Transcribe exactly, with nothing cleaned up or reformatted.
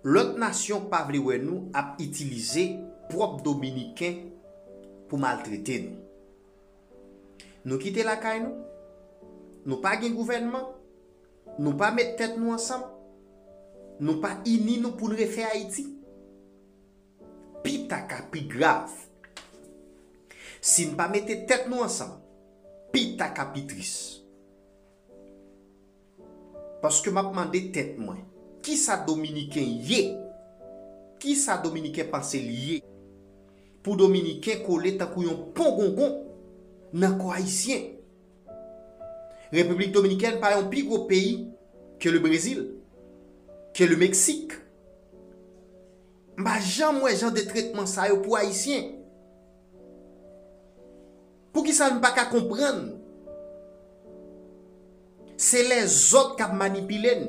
Lòt nasyon pa vle wè nou ap itilize pwòp Dominiken pou maltrete nou. Nou kite lakay nou, nou pa gen gouvènman, nou pa met tèt nou ansanm, nou pa ini nou pou n refè Ayiti. Pi ta ka pi grav. Si n pa mete tèt nou ansanm, pi ta ka pi tris. Paske m ap mande tèt mwen, kisa Dominiken ye? Kisa Dominiken panse l ye? Pou Dominiken kole tankou yon pongongon nan kò Ayisyen. Repiblik Dominikèn pa yon pi gwo peyi ke le Brezil, ke le Meksik. M pa janm wè jan de tretman sa yo pou Ayisyen. Poukisa n pa ka konprann? Se lèzòt k ap manipile n.